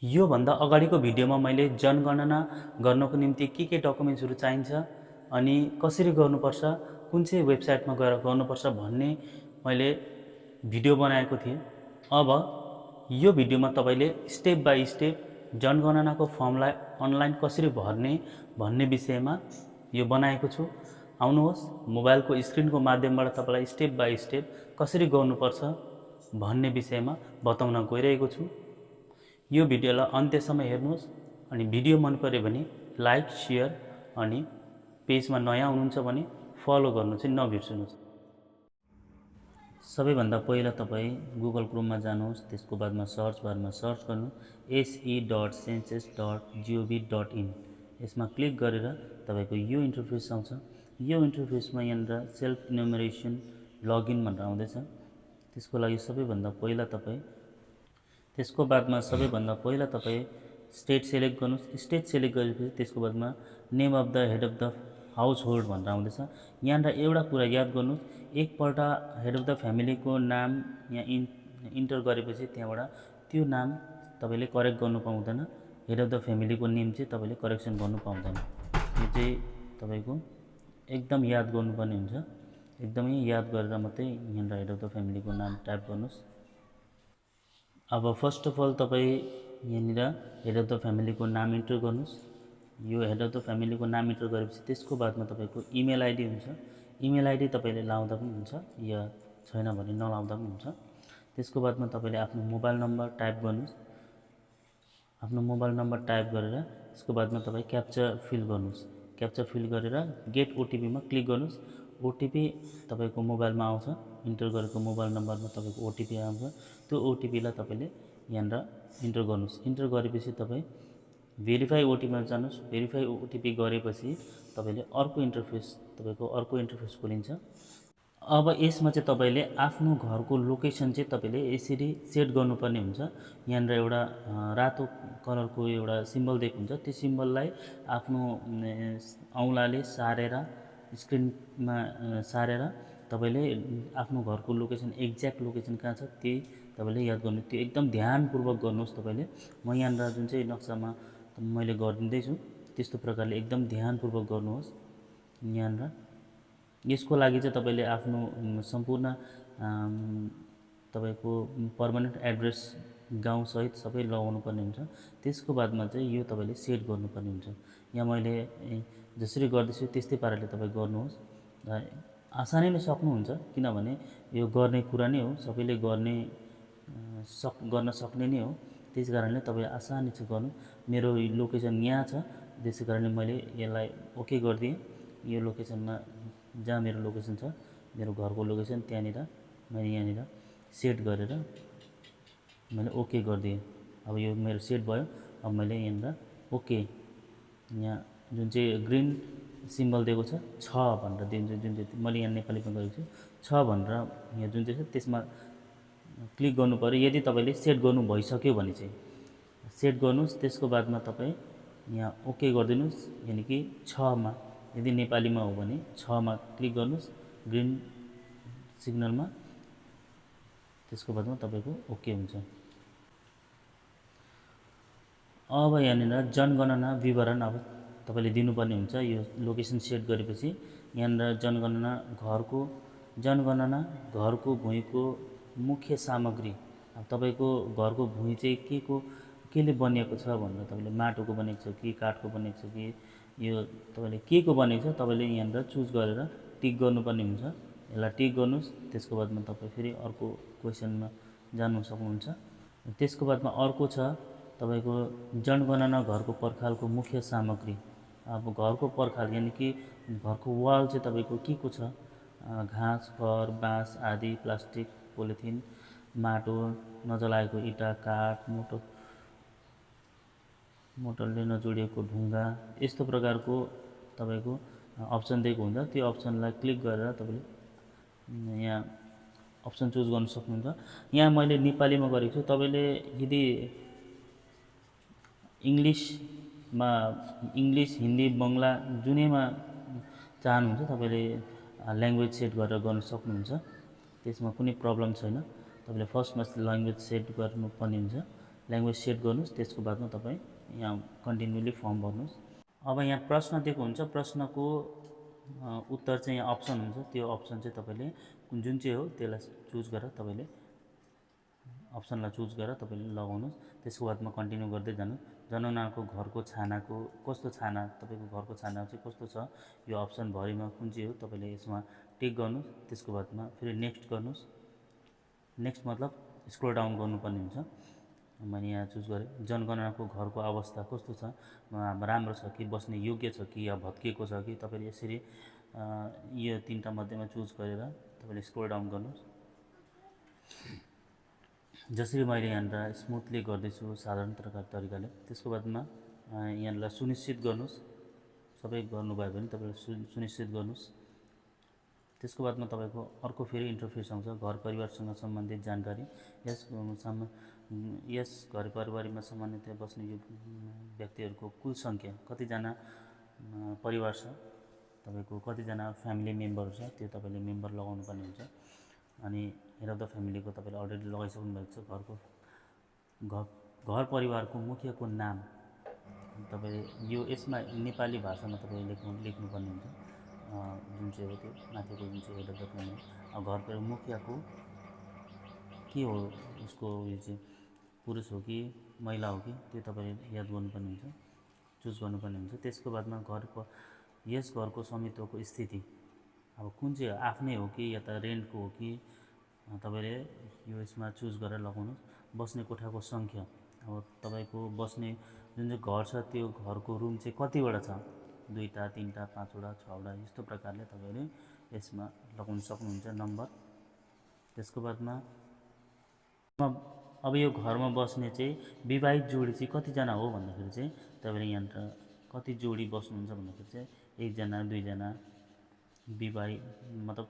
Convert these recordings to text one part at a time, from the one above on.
यो भन्दा अगाडिको भिडियोमा मैले जनगणना गर्नको निम्ति के डकुमेन्ट्सहरू चाहिन्छ अनि कसरी गर्नुपर्छ, कुन चाहिँ वेबसाइटमा गएर गर्नुपर्छ भन्ने मैले भिडियो बनाएको थिएँ। अब यो भिडियोमा तपाईले स्टेप बाई स्टेप जनगणनाको फर्मलाई अनलाइन कसरी भर्ने भन्ने विषयमा यो बनाएको छु। आउनुहोस्, मोबाइलको स्क्रिनको माध्यमबाट तपाईलाई स्टेप बाई स्टेप कसरी गर्नुपर्छ भन्ने विषयमा बताउन गइरहेको छु। यो भिडियोलाई अन्त्यसम्म हेर्नुहोस् अनि भिडियो मन पर्यो भने लाइक, शेयर अनि पेजमा नयाँ हुनुहुन्छ भने फलो गर्नु चाहिँ नबिर्सनुहोस्। सबैभन्दा पहिला तपाईँ गुगल क्रोममा जानुहोस्, त्यसको बादमा सर्च बारमा सर्च गर्नु se.census.gov.in। यसमा क्लिक गरेर तपाईको यो इन्टरफेस आउँछ। यो इन्टरफेसमा यहाँनिर सेल्फ इन्युमरेसन लगइन भनेर आउँदैछ। त्यसको लागि सबैभन्दा पहिला तपाईँ स्टेट सेलेक्ट गर्नुहोस्। स्टेट सेलेक्ट गरेपछि त्यसको बादमा name of the head of the house hold भनेर आउँदैछ। यहाँनिर एउटा कुरा याद गर्नुहोस्, एकपल्ट हेड अफ द फ्यामिलीको नाम यहाँ इन्टर गरेपछि त्यहाँबाट त्यो नाम तपाईँले करेक्ट गर्नु पाउँदैन। हेड अफ द फ्यामिलीको नेम चाहिँ तपाईँले करेक्सन गर्नु पाउँदैन। यो चाहिँ तपाईँको एकदम याद गर्नुपर्ने हुन्छ। एकदमै याद गरेर मात्रै यहाँनिर हेड अफ द फ्यामिलीको नाम टाइप गर्नुहोस्। अब फर्स्ट अफ अल तपाईँ यहाँनिर हेड अफ द फ्यामिलीको नाम इन्टर गर्नुहोस्। यो हेड अफ द फ्यामिलीको नाम इन्टर गरेपछि त्यसको बादमा तपाईँको इमेल आइडी हुन्छ। इमेल आइडी तपाईँले लाउँदा पनि हुन्छ या छैन भने नलाउँदा पनि हुन्छ। त्यसको बादमा तपाईँले आफ्नो मोबाइल नम्बर टाइप गर्नुहोस्। आफ्नो मोबाइल नम्बर टाइप गरेर त्यसको बादमा तपाईँ क्याप्चा फिल गर्नुहोस्। क्याप्चा फिल गरेर गेट ओटिपीमा क्लिक गर्नुहोस्। ओटिपी तपाईँको मोबाइलमा आउँछ। इन्टर गरेको मोबाइल नम्बरमा तपाईँको ओटिपी आउँछ। त्यो ओटिपीलाई तपाईँले यहाँनिर इन्टर गर्नुहोस्। इन्टर गरेपछि तपाईँ भेरिफाई ओटिपीमा जानुहोस्। भेरिफाई ओटिपी गरेपछि तपाईँले अर्को इन्टरफेस खोलिन्छ। अब यसमा चाहिँ तपाईँले आफ्नो घरको लोकेसन चाहिँ तपाईँले यसरी सेट गर्नुपर्ने हुन्छ। यहाँनिर एउटा रातो कलरको एउटा सिम्बल दिएको हुन्छ। त्यो सिम्बललाई आफ्नो औँलाले सारेर स्क्रिनमा सारेर तपाईँले आफ्नो घरको लोकेसन, एक्ज्याक्ट लोकेसन कहाँ छ त्यही तपाईँले याद गर्नु। त्यो एकदम ध्यानपूर्वक गर्नुहोस्। तपाईँले म यहाँनिर जुन चाहिँ नक्सामा मैले गरिदिँदैछु त्यस्तो प्रकारले एकदम ध्यानपूर्वक गर्नुहोस्। यहाँनिर यसको लागि चाहिँ तपाईँले आफ्नो सम्पूर्ण तपाईँको पर्मानेन्ट एड्रेस गाउँसहित सबै लगाउनु पर्ने हुन्छ। त्यसको बादमा चाहिँ यो तपाईँले सेट गर्नुपर्ने हुन्छ। यहाँ मैले जसरी गर्दैछु त्यस्तै पाराले तपाईँ गर्नुहोस्। आसानै नै सक्नुहुन्छ, किनभने यो गर्ने कुरा नै हो, सबैले गर्न सक्ने नै हो। त्यस कारणले तपाईँ आसानी छ गर्नु। मेरो लोकेसन यहाँ छ, त्यसै कारणले मैले यसलाई ओके गरिदिएँ। यो लोकेसनमा जहाँ मेरो लोकेसन छ, मेरो घरको लोकेसन, त्यहाँनिर मैले यहाँनिर सेट गरेर मैले ओके गरिदिएँ। अब यो मेरो सेट भयो। अब मैले यहाँनिर ओके, यहाँ जुन चाहिँ ग्रिन सिम्बल दिएको छ भनेर दिन्छु, जुन चाहिँ मैले यहाँ नेपालीमा गरेको छु छ भनेर यहाँ जुन चाहिँ छ त्यसमा क्लिक गर्नु पर्यो। यदि तपाईँले सेट गर्नु भइसक्यो भने चाहिँ सेट गर्नुहोस्। त्यसको बादमा तपाईँ यहाँ ओके गरिदिनुहोस्, यानि कि 6मा, यदि नेपालीमा हो भने 6मा क्लिक गर्नुहोस् ग्रिन सिग्नलमा। त्यसको बादमा तपाईँको ओके हुन्छ। अब यहाँनिर जनगणना विवरण अब तपाईँले दिनुपर्ने हुन्छ। यो लोकेसन सेट गरेपछि यहाँनिर जनगणना घरको भुइँको मुख्य सामग्री। अब तपाईँको घरको भुइँ चाहिँ केले बनिएको छ भनेर तपाईँले माटोको बनेको छ कि काठको बनेको छ कि यो तपाईँले के को बनेको छ तपाईँले यहाँनिर चुज गरेर टिक गर्नुपर्ने हुन्छ। यसलाई टिक गर्नुहोस्। त्यसको बादमा तपाईँ फेरि अर्को क्वेसनमा जानु सक्नुहुन्छ। त्यसको बादमा अर्को छ तपाईँको जनगणना घरको पर्खालको मुख्य सामग्री। अब घरको पर्खाल यानि कि घरको वाल चाहिँ तपाईँको के को छ, घाँस, खर, बाँस आदि, प्लास्टिक, पोलिथिन, माटो, नजलाएको इँटा, काठ, मोटरले नजोडिएको ढुङ्गा, यस्तो प्रकारको तपाईँको अप्सन दिएको हुन्छ। त्यो अप्सनलाई क्लिक गरेर तपाईँले यहाँ अप्सन चुज गर्न सक्नुहुन्छ। यहाँ मैले नेपालीमा गरेको छु। तपाईँले यदि इङ्ग्लिस, हिन्दी, बङ्गला जुनैमा चाहनुहुन्छ तपाईँले ल्याङ्ग्वेज सेट गरेर गर्न सक्नुहुन्छ। त्यसमा कुनै प्रब्लम छैन। तपाईँले फर्स्टमा ल्याङ्ग्वेज सेट गर्नुपर्ने हुन्छ। ल्याङ्ग्वेज सेट गर्नुहोस्। त्यसको बादमा तपाईँ यहाँ कन्टिन्युली फर्म भर्नुहोस्। अब यहाँ प्रश्न दिएको हुन्छ, प्रश्नको उत्तर चाहिँ यहाँ अप्सन हुन्छ, त्यो अप्सन चाहिँ तपाईँले जुन चाहिँ हो त्यसलाई चुज गरेर तपाईँले अप्सनलाई चुज गरेर तपाईँले लगाउनुहोस्। त्यसको बादमा कन्टिन्यू गर्दै जानुहोस्। जनगणनाको घरको छानाको कस्तो छाना, तपाईँको घरको छाना चाहिँ कस्तो छ, यो अप्सनभरिमा कुन चाहिँ हो तपाईँले यसमा टिक गर्नुहोस्। त्यसको बादमा फेरि नेक्स्ट गर्नुहोस्। नेक्स्ट मतलब स्क्रोल डाउन गर्नुपर्ने हुन्छ। मैले यहाँ चुज गरेँ। जनगणनाको घरको अवस्था कस्तो छ, राम्रो छ कि, बस्ने योग्य छ कि, या भत्किएको छ कि, तपाईँले यसरी यो तिनवटा मध्येमा चुज गरेर तपाईँले स्क्रोल डाउन गर्नुहोस्। जसरी मैले यहाँनिर स्मुथली गर्दैछु साधारण तरिकाले। त्यसको बादमा यहाँलाई सुनिश्चित गर्नुहोस्। सबै गर्नुभयो भने तपाईँले सुनिश्चित गर्नुहोस्। त्यसको बादमा तपाईँको अर्को फेरि इन्टरफेस आउँछ, घर परिवारसँग सम्बन्धित जानकारी। यस घर परिवारमा सामान्यतया बस्ने यो व्यक्तिहरूको कुल सङ्ख्या कतिजना परिवार छ, तपाईँको कतिजना फ्यामिली मेम्बर छ, त्यो तपाईँले मेम्बर लगाउनु पर्ने हुन्छ। अनि हेड अफ द फ्यामिलीको तपाईँले अलरेडी लगाइसक्नु भएको छ। घर परिवारको मुखियाको नाम तपाईँले यो यसमा नेपाली भाषामा तपाईँले लेख्नुपर्ने हुन्छ, जुन चाहिँ हो त्यो माथिको जुन चाहिँ हेड अफ द फ्यामिली। अब घर परिवार मुखियाको के हो, उसको यो चाहिँ पुरुष हो कि महिला हो कि, त्यो तपाईँले याद गर्नुपर्ने हुन्छ, चुज गर्नुपर्ने हुन्छ। त्यसको बादमा यस घरको स्वामित्वको स्थिति अब कुन चाहिँ आफ्नै हो कि या त रेन्टको हो कि, तपाईँले यो यसमा चुज गरेर लगाउनुहोस्। बस्ने कोठाको सङ्ख्या, अब तपाईँको बस्ने जुन चाहिँ घर छ त्यो घरको रुम चाहिँ कतिवटा छ, 2टा 3टा 5वटा 6वटा, यस्तो प्रकारले तपाईँले यसमा लगाउन सक्नुहुन्छ नम्बर। त्यसको बादमा अब यो घरमा बस्ने चाहिँ विवाहित जोडी चाहिँ कतिजना हो भन्दाखेरि चाहिँ तपाईँले यहाँनिर कति जोडी बस्नुहुन्छ भन्दाखेरि चाहिँ 1जना 2जना विवाहित मतलब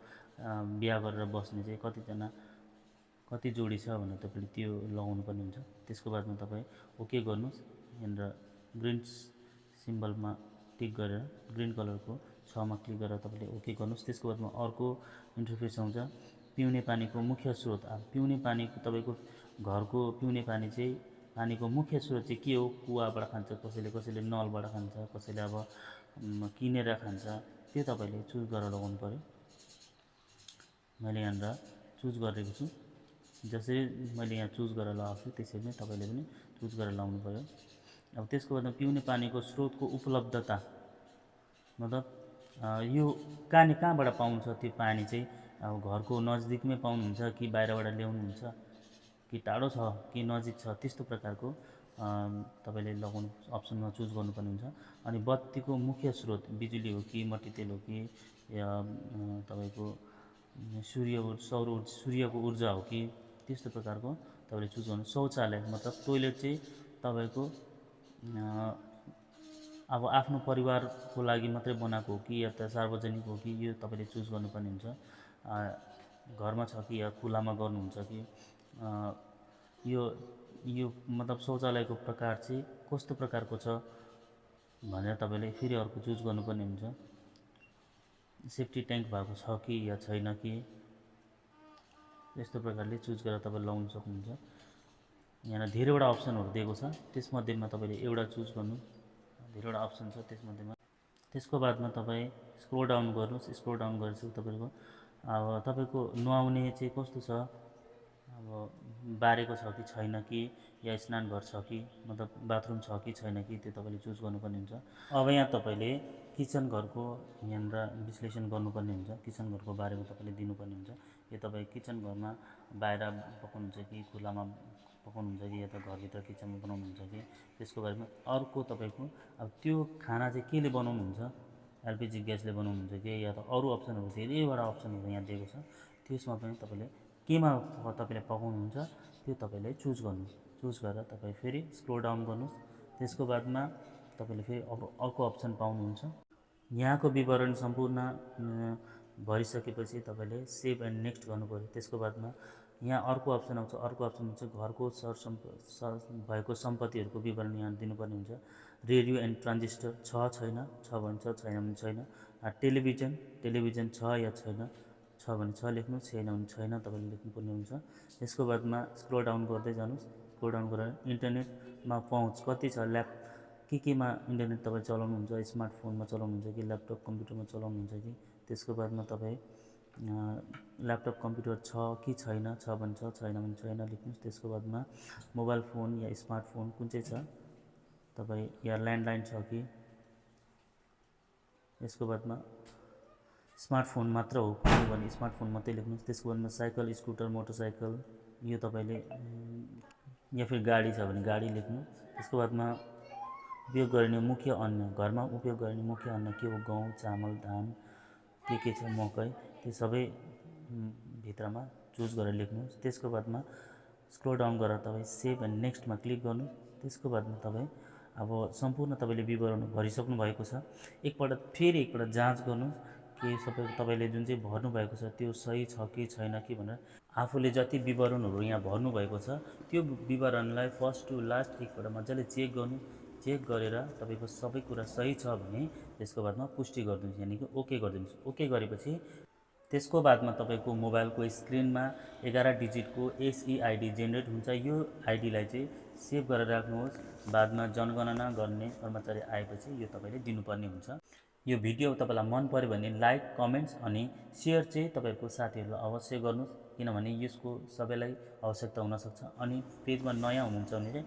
बिहा गरेर बस्ने चाहिँ कति जोडी छ भनेर तपाईँले त्यो लगाउनु पर्ने हुन्छ। त्यसको बादमा तपाईँ ओके गर्नुहोस्। यहाँनिर ग्रिन सिम्बलमा टिक गरेर ग्रिन कलरको 6मा क्लिक गरेर तपाईँले ओके गर्नुहोस्। त्यसको बादमा अर्को इन्टरफेस आउँछ, पिउने पानीको मुख्य स्रोत। अब पिउने पानीको तपाईँको घरको पिउने पानी चाहिँ पानीको मुख्य स्रोत चाहिँ के हो, कुवाबाट खान्छ, कसैले नलबाट खान्छ, कसैले अब किनेर खान्छ, त्यो तपाईँले चुज गरेर लगाउनु पऱ्यो। मैले यहाँनिर चुज गरेको छु। जसरी मैले यहाँ चुज गरेर लगाएको छु त्यसरी नै तपाईँले पनि चुज गरेर लगाउनु पऱ्यो। अब त्यसको बादमा पिउने पानीको स्रोतको उपलब्धता मतलब यो कहाँबाट पाउँछ त्यो पानी चाहिँ, अब घरको नजिकमै पाउनुहुन्छ कि बाहिरबाट ल्याउनुहुन्छ कि टाढो छ कि नजिक छ, त्यस्तो प्रकारको तपाईँले लगाउनु अप्सनमा चुज गर्नुपर्ने हुन्छ। अनि बत्तीको मुख्य स्रोत बिजुली हो कि मट्टितेल हो कि या तपाईँको सूर्यको ऊर्जा हो कि, त्यस्तो प्रकारको तपाईँले चुज गर्नु। शौचालय मतलब टोइलेट चाहिँ तपाईँको अब आफ्नो परिवारको लागि मात्रै बनाएको हो कि या त सार्वजनिक हो कि, यो तपाईँले चुज गर्नुपर्ने हुन्छ। घरमा छ कि या खुलामा गर्नुहुन्छ कि, यो मतलब शौचालयको प्रकार चाहिँ कस्तो प्रकारको छ भनेर तपाईँले फेरि अर्को चुज गर्नुपर्ने हुन्छ। सेफ्टी ट्याङ्क भएको छ कि या छैन कि, यस्तो प्रकारले चुज गरेर तपाईँ लगाउन सक्नुहुन्छ। यहाँ धेरैवटा अप्सनहरू दिएको छ, त्यसमध्येमा तपाईँले एउटा चुज गर्नु, धेरैवटा अप्सन छ त्यसमध्येमा। त्यसको बादमा तपाईँ स्क्रोल डाउन गर्नुहोस्। स्क्रोल डाउन गरेपछि तपाईँको नुहाउने चाहिँ कस्तो छ, अब बारेको छ कि छैन कि, या स्नान घर छ कि मतलब बाथरुम छ कि छैन कि, त्यो तपाईँले चुज गर्नुपर्ने हुन्छ। अब यहाँ तपाईँले किचन घरको यहाँनिर विश्लेषण गर्नुपर्ने हुन्छ। किचन घरको बारेमा तपाईँले दिनुपर्ने हुन्छ। यो तपाईँ किचन घरमा बाहिर पकाउनुहुन्छ कि खुलामा पकाउनुहुन्छ कि या त घरभित्र किचनमा बनाउनुहुन्छ कि, त्यसको बारेमा। अर्को तपाईँको अब त्यो खाना चाहिँ केले बनाउनुहुन्छ, एलपिजी ग्यासले बनाउनुहुन्छ कि या त अरू अप्सनहरू, धेरैवटा अप्सनहरू यहाँ दिएको छ, त्यसमा पनि तपाईँले केमा तपाईँले पकाउनुहुन्छ त्यो तपाईँले चुज गर्नुहोस्। चुज गरेर तपाईँ फेरि स्क्रोल डाउन गर्नुहोस्। त्यसको बादमा तपाईँले फेरि अर्को अप्सन पाउनुहुन्छ। यहाँको विवरण सम्पूर्ण भरिसकेपछि तपाईँले सेभ एन्ड नेक्स्ट गर्नुपऱ्यो। त्यसको बादमा यहाँ अर्को अप्सन आउँछ। अर्को अप्सन हुन्छ घरको भएको सम्पत्तिहरूको विवरण यहाँ दिनुपर्ने हुन्छ। रेडियो एन्ड ट्रान्जिस्टर छ छैन, छ भने छ, छैन भने छैन। टेलिभिजन छ या छैन, छ भने छ लेख्नु, छैन भने छैन तपाईँले लेख्नुपर्ने हुन्छ। त्यसको बादमा स्क्रोल डाउन गर्दै जानुहोस्। स्क्रोल डाउन गरेर इन्टरनेटमा पहुँच कति छ, केमा इन्टरनेट तपाईँ चलाउनुहुन्छ, स्मार्टफोनमा चलाउनुहुन्छ कि ल्यापटप कम्प्युटरमा चलाउनुहुन्छ कि, त्यसको बादमा तपाईँ ल्यापटप कम्प्युटर छ कि छैन, छ भने छ, छैन भने छैन लेख्नुहोस्। त्यसको बादमा मोबाइल फोन या स्मार्टफोन कुन चाहिँ छ तपाईँ, या ल्यान्डलाइन छ कि, यसको बादमा स्मार्टफोन मात्र हो भने स्मार्टफोन मात्रै लेख्नुहोस्। त्यसको बादमा साइकल, स्कुटर, मोटरसाइकल यो तपाईँले या फिर गाडी छ भने गाडी लेख्नु। त्यसको बादमा उपयोग गरिने मुख्य अन्न, घरमा उपयोग गरिने मुख्य अन्न के हो, गहुँ, चामल, धान के छ, मकै, त्यो सबै भित्रमा चुज गरेर लेख्नुहोस्। त्यसको बादमा स्क्रोल डाउन गरेर तपाईँ सेभ एन्ड नेक्स्टमा क्लिक गर्नु। त्यसको बादमा तपाईँ अब सम्पूर्ण तपाईँले विवरण भरिसक्नु भएको छ। फेरि एकपल्ट जाँच गर्नु कि सबै तपाईँले जुन चाहिँ भर्नुभएको छ त्यो सही छ कि छैन कि भनेर आफूले जति विवरणहरू यहाँ भर्नुभएको छ त्यो विवरणलाई फर्स्ट टु लास्ट एकपल्ट मजाले चेक गर्नु। चेक गरेर तपाईँको सबै कुरा सही छ भने त्यसको बादमा पुष्टि गरिदिनुहोस्, यानि कि ओके गरिदिनुहोस्। ओके गरेपछि त्यसको बादमा तपाईँको मोबाइलको स्क्रिनमा 11 डिजिटको SEID जेनेरेट हुन्छ। यो आइडीलाई चाहिँ सेभ गरेर राख्नुहोस्। बादमा जनगणना गर्ने कर्मचारी आएपछि यो तपाईँले दिनुपर्ने हुन्छ। यो भिडियो तपाईँलाई मन पर्यो भने लाइक, कमेन्ट्स अनि सेयर चाहिँ तपाईँहरूको साथीहरूलाई अवश्य गर्नुहोस्, किनभने यसको सबैलाई आवश्यकता हुनसक्छ। अनि पेजमा नयाँ हुनुहुन्छ भने चाहिँ